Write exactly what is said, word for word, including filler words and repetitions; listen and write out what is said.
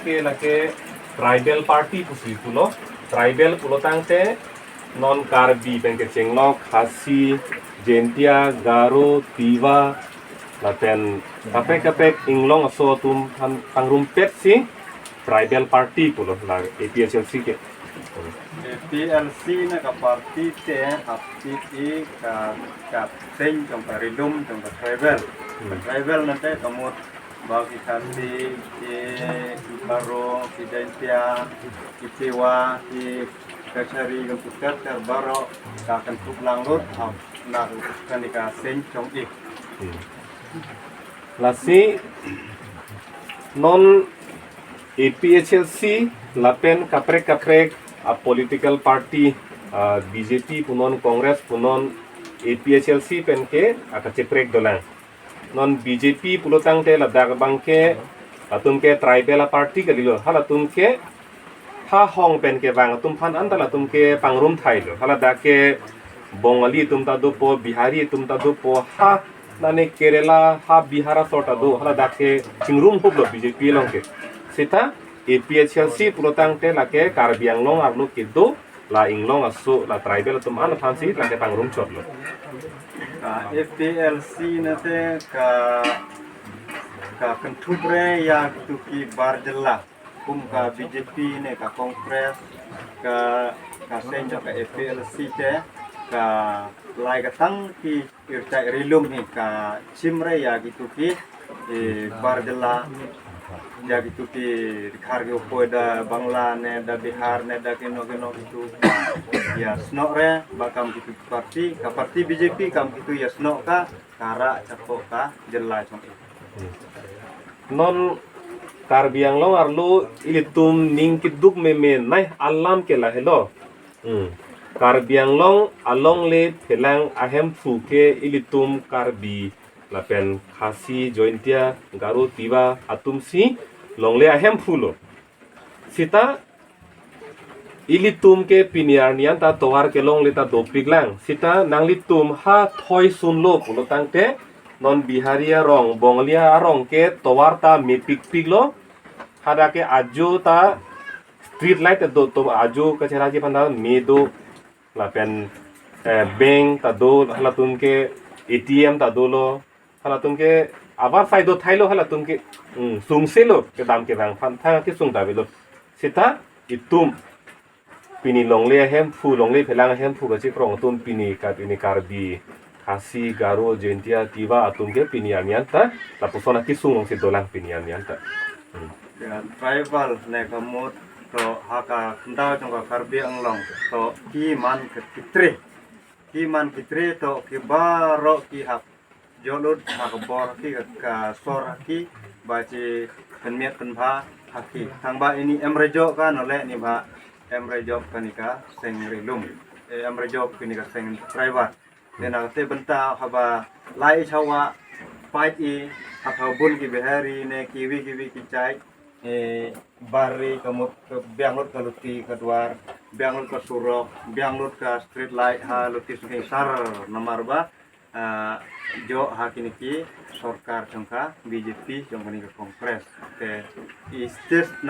Ke lake tribal party pusi pulo, tribal pulo tangte non Karbi pen kechenglok Khasi, Jaintia, Garo, Tiwa, lapen kaprek kaprek inglong aso atum aphan pangrumpetsi tribal party pulo la A P H L C ke. A P L C na ka party te hapti i ka ka seng jong ka rilum jong ka tribal. Hmm. Tribal nate kamut bagi Khasi, ke Garo, ke Jaintia, ke Tiwa, ke Kachari, ke Kutar, ke Baro, ka kan tup langlut, ap na kan ka seng jong i. Hmm. Lasi non A P H L C lapen kaprek kaprek a political party, ah, B J P punon, Congress punon, A P H L C pen ke akacheprek dolang. Non B J P pulo tangte ladak abang ke atum ke tribal a party kalilo. Halatum ke ha hong pen kevang atum aphan anta latum ke pangrum thailo. Haladak ke Bongali atum ta dopo, Bihari atum ta dopo, ha nane Kerala, ha Bihar asor ta do, haladak ke chingrum huplo B J P along ke. Seta A P H L C pulo tangte lake Karbi Anglong arlo kedo, la inglong aso, la tribal atum an aphansi lake pangrum chotlo. Ka A P L C nate ka ka kenthup re ya kitu ki bar jela. Kum ka B J P ne ka Congress ka ka seng jong ka A P L C te ka lai ka tang ki irchai rilum hi ka chim re ya kitu ki, eh, bar jela ya kitu ki khar ke upoi da Bangla ne da Bihar ne da keno keno kitu ya sno re ba kam kitu party ka party B J P kam kitu ya sno ka kara chapo ka jela chong i. Non Karbi Anglong arlo ilitum ning keduk meme nai alam ke lahelo. Hmm. Karbi Anglong alongle phelang ahemphu ke ilitum Karbi lapen Khasi, Jaintia, Garo, Tiwa atumsi longle ahemphu lo. Seta ilitum ke pini arni anta tovar kelongle ta dopik lang. Seta nanglitum ha thoi sunlo pulo tangte non Bihari arong, Bongali arong ke tovar ta mepikpik lo. Hadak ke ajo ta street light ta do, to ajo kacheraji aphan ta me do, lapen, eh, bank ta do, halatum ke A T M ta dolo, halatum ke abar sai do thailo, halatum ke, hmm, sungse lo kedam kevang aphan thang kesung ta avelo. Seta itum pini longle ahemphu, longle phelang ahemphu kachikrong atum pini ka pini Karbi, Khasi, Garo, Jaintia, Tiwa atum ke pini arni anta lapuson akesung alongsi dolang pini arni anta. Hmm. Ya, tribal ne kamut to ha ka kundau jong ka Karbi Anglong to ki man ke kitre. Ki man kitre to ki baro ki hap jolut ha ka bor ki ka, ka sor ki ba chi penmiat penbha ha ki. Thangba ini em rejo ka nole ni ba em rejo ka ni ka seng rilum. Eh, em rejo ka ni ka seng tribal. Tena te benta haba lai chawa pait i hatha bun ki Bihari ne kiwi kiwi ki chai, eh, bari kamut ke bianglut ka luti ka duar, bianglut ka surok, bianglut ka street light ha luti sungking sar namar ba, ah, jo ha kini ki sorkar jong ka B J P jong kani ka Congress. Te i state